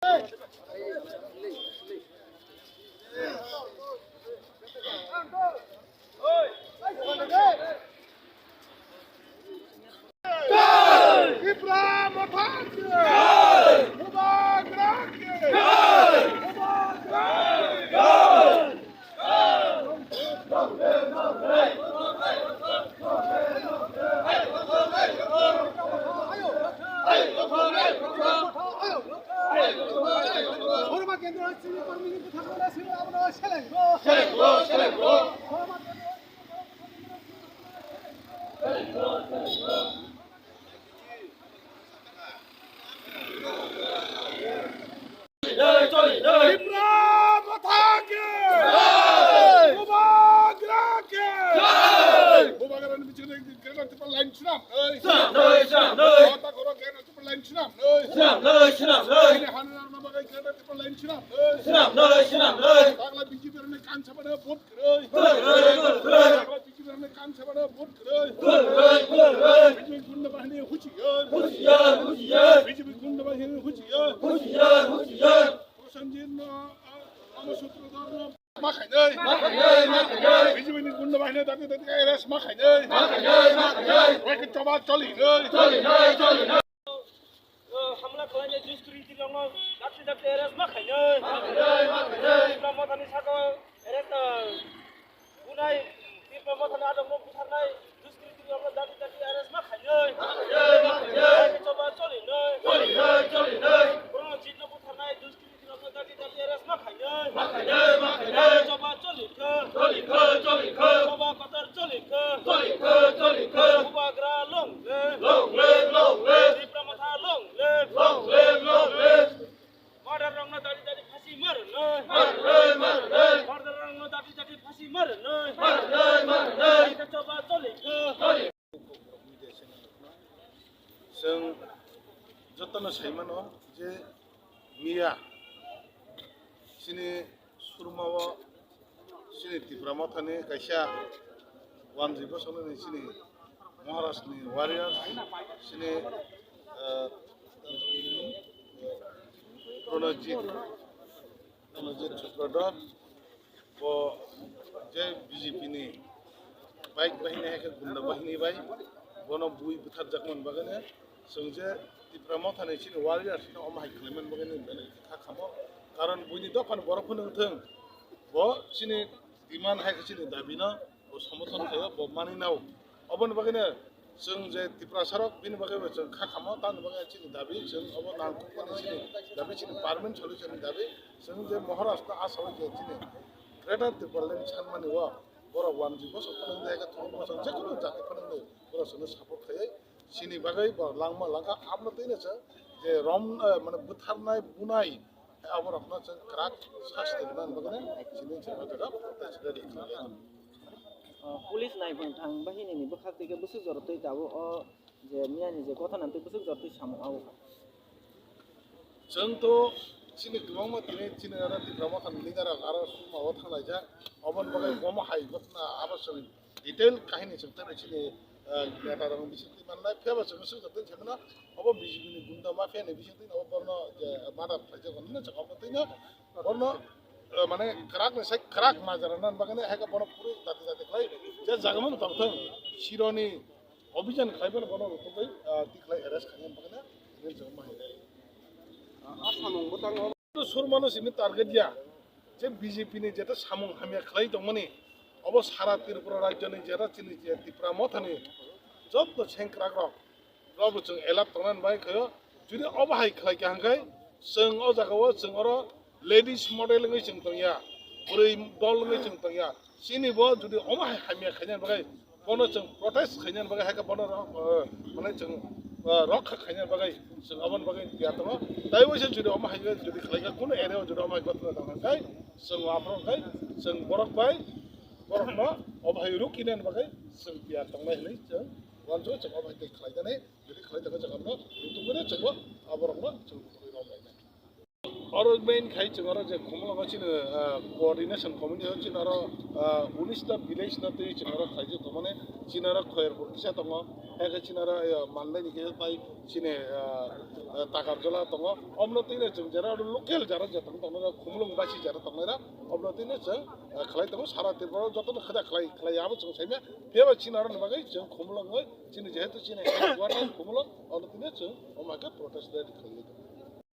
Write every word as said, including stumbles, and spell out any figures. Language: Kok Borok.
Tipra Motha ki jai! Bubagra ki jai! Bubagra ki jai! Khorma kendro sini kormi ni bwthakna sini abono seleng go. Seleng go, seleng go. Khorma kendro Tipra Motha ki jai! Bubagra ki jai! Bubagra ni bichwk ni Greater Tipraland swnam noi. Swnam noi, swnam noi. Motha khoro Greater Tipraland swnam noi. Swnam noi, swnam noi. Chini hanwrangno bagwi Greater Tipraland swnam noi. Swnam noi, swnam noi. Tangla B J P rokni kansabano vote kwrwi. Kwrwi, kwrwi, kwrwi, kwrwi. Tangla B J P rokni kansabano vote kwrwi. Kwrwi, kwrwi, kwrwi. B J P gunda bahini huchiyar. Huchiyar, huchiyar. B J P gunda bahini huchiyar. Huchiyar, huchiyar. Prosenjit no, a, Rama Sutradhar no ma khainai. Ma khainai, ma khainai. B J P ni gunda bahini dati dati arrest ma khainai. Ma khainai, ma khainai. Wai ke choba choli nai. Choli nai, choli nai. Hamla khlainai duskriti rokno dati dati arrest ma khainai. Ma khainai, ma khainai. Tipra Mothani saka arrest, ah, bunai Tipra Mothani adamno butharnai duskriti rokno dati dati arrest ma khainai. Ma khainai, ma khainai. Choba choli nai. Choli nai, choli nai. Borokno jitno butharnai duskriti rokno dati dati arrest ma khainai. Ma khainai, ma khainai. Choba choli kha. Choli kha, choli kha. Choba kotor choli kha. Choli kha, choli kha. Bubagra long live. Long live, long live. Tipra Motha long live. Long live, long live. Murder rokno dati dati phasi ma rwnai. Ma rwnai, ma rwnai. Murder rokno dati dati phasi ma rwnai. Ma rwnai, ma rwnai. Choba choli kha. Choli. Chwng jotono sai mano je miya chini surmao chini Tipra Mothani kaisa wanjwi bosonani chini Maharashtrani warrior chini, eh, Pranajit, Pranajit Sutradhar. Bo je B J P ni bike bahini hai khe gunda bahini bai bono bui butharjakmani bagwino chwng je Tipra Mothani chini warriors no omo hai khlaiman bagwino belai kha khamo. Karon buini dophani borok phano wngthung, bo chini demand hai khe chini dabi no bo somorthon khaio, bo mani nao. Oboni bagwino chwng je Tiprasa rok bini bagwi bo chwng kha khamo, tamni bagwi chini dabi chwng obo nangkukmani chini dabi, chini permanent solution ni dabi. Chwng je Maharashtra asao je chini Greater Tipraland sanmani o borok wanjwi bosong phwnwng de, eke thwng bosong jekono jati phwnwng de borok chwngno support khaiwi chini bagwi bo langma langkha. Abono twino chwng je rom, eh, mane butharnai bunai aborokno chwng kwrak sasti rwnani bagwi chini chwng o jaga protest rally khlailaio. Ah, police naibwng thang bahinini bwkhak twi khe bwswk jora twi tabuk o je miyani je gotha nang twi bwswk jora twi samung abo kha. Chwng to chini kwbangma tini chini oro Tipra Mothani leader rok aro sumao thanglaijak, oboni bagwi bomo hai gotna abo chwng detail kahini chwng tei chini, ah, neta rok bisingtwi manlai, phiya ba chwng swk jora twi saimano obo B J P ni gunda mafia ni bisingtwi obo borno je murder khlaijak hwnwi chwng obo twino borno, ah, mane kwrak ni sai kwrak majra nan bagwi hai khe bono puri dati dati khlai je jaga mano tongthung sironi Obhijan khlaiphano bono rwtugwi, ah, tikhlai arrest khainani bagwino nini chwng ma hai. Ah, samung bwtang no. Surmano simi target ya. Je B J P ni jeta samung hamya khlai tongmani, obo sara Tripura rajyoni jeta chini je Tipra Mothani jotto sengkrak rok, rokbo chwng alert tongnani bai khaio. Jodi obo hai khlai kha hwnkhe, chwng o jagao chwng oro ladies model wngwi chwng tongya, bwrwi dol wngwi chwng tongya. Chini bo jodi omo hai hamya khainani bagwi, bono chwng protest khainani bagwi, hai khe bono ro-, eh, mane chwng, eh, rokha khainani bagwi, chwng aboni bagwi tiyar tongo. Tai waisa jodi omo hai jodi khlaikha, kunu area o jodi omo hai gotna tongkha khe, chwng aphuru khe, chwng borok bai, borokno omo hai rukinani bagwi chwng tiyar tongnai hinwi chwng uansuk, chwng omo hai tei khlainani. Jodi khlai tongkha chwng abono rutugwi chwngbo aborokno chwng rutugwi romlainai. Oro main khai chwng oro je Khumulwngo chini, ah, coordination committee o chini oro, ah, unis ta village no twi chwng oro khlaijak tongmani, chini oro Khoyerpur kisa tongo, hai khe chini oro, ah, Mandaini kisa tai chini, ah, ah, Takarjola tongo. Omno twi no chwng jera oro local jara je tong tongnai rok, Khumulwng basi jara tongnai rok, omno twi no chwng, ah, khlai tongo sara Tripura o jotono kheda khlai, khlai abo chwng saimya. Phiya ba chini oro ni bagwi chwng Khumulwng oi, chini jehetu chini headquarter Khumulwng, omno twi no chwng omo khe protest rally khlaiwi tongo.